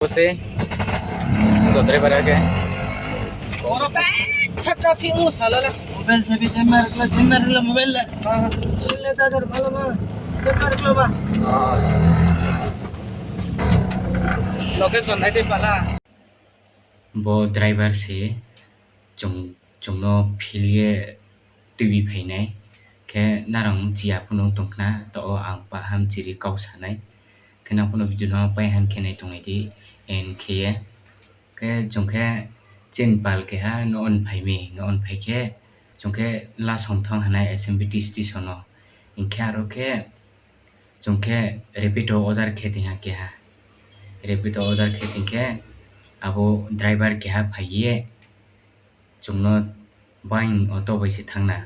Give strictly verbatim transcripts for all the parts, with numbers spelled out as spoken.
Bo se, auto driver ake. Oro bai, sa traffic mo sala la. Mobile se bi jammer kla, jammer la mobile la. Sil le ta dar bhalo ma. Jammer kla ba. Location hai de pala. Bo driver se chung, chung no phil ye tuibi phai nai. Khe narang mchi ya pho no tong khna, to o ang pah ham chiri kau sa nai. Khe nang pho no video no pai han khe nai tonglai di, en khe ye. Khe chung khe chini pal keha no on phai mi, no on phai khe chung khe Lasong thanng ha nai S M B T station no. Hing khe aro khe chung khe Rapido order khe tong ha keha. Rapido order khe tong khe abo driver keha phai ye chung no baing auto bai se thanng na,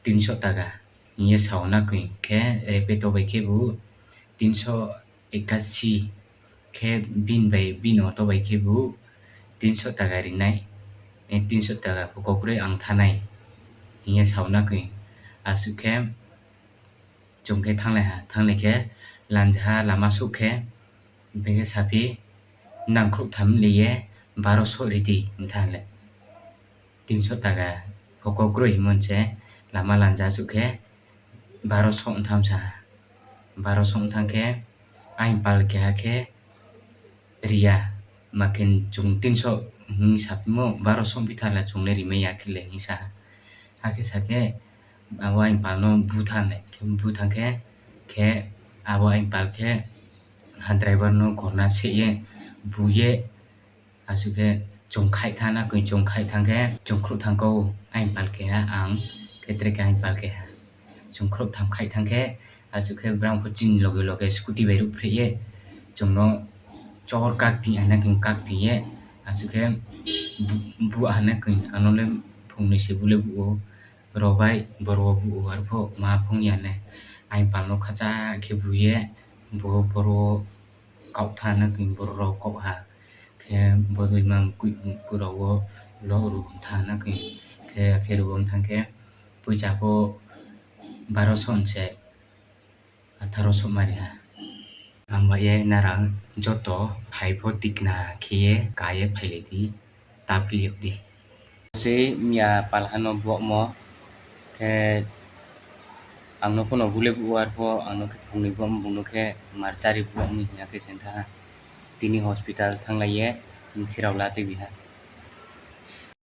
tinso taka hing ye sao na koi khe Rapido bai khe bu tinso ekasi khe bini bai, bini auto bai khe bu tinso taka ri nai, tinso taka pho kau kroi ang thanng nai hing ye sao na koi. Asuh khe chung khe thannglai ha, thannglai khe lanjaha lama souh khe, bini khe saphi, nang khrouhtham le ye baro souh ri di hing thanng le. Tinso taka pho kau kroi hingmo se lama lanja souh khe baro souh tham sa ha. Baro souh thanng khe aini pal keha khe ri ya, ma khe chung tinso hing saphimo, baro souh bi thanng la chung le rimai ya khe le hing sa ha. Akhe sa khe abo aini pal no bu thanng le, khe bu thanng khe, khe abo aini pal khe ha driver no korna seh ye, bu ye, asuh khe chung khaih thanng na koi, chung khaih thanng khe chung khrouhtham kau, aini pal keha ang, khe tre khe aini pal keha. Chung khrouhtham khaih thanng khe, asuh khe brang pho chini loge loge scooty bai ruhphreh ye, chung no chor kak ting ha na koi, kak ting ye, asuh khe bu ha na koi, ano le phungnoi se bu le bu ou, ro bai boro wo bu ou, arpho ma phung ya ne. Aini pal no khacha khe bu ye, bo boro wo kaoh thanng na koi, boro rao kaoh ha. Khe bodei ma kura wo lo ru thanng na koi, khe akhe ru wo thanng khe poicha pho baro souh se atharo souh ma ri ha. Ang bai ye nrao joto phai pho tikna khe ye ka ye phailai di, ta phil yag di. Sei miya palha no buahmo khe ang no pho no bu le bu ou, arpho ang no khe phungnoi buahmo, bung no khe marchari buahmo hing ya khe sentha ha. Tini hospital thannglai ye mthi rao la tuibi ha.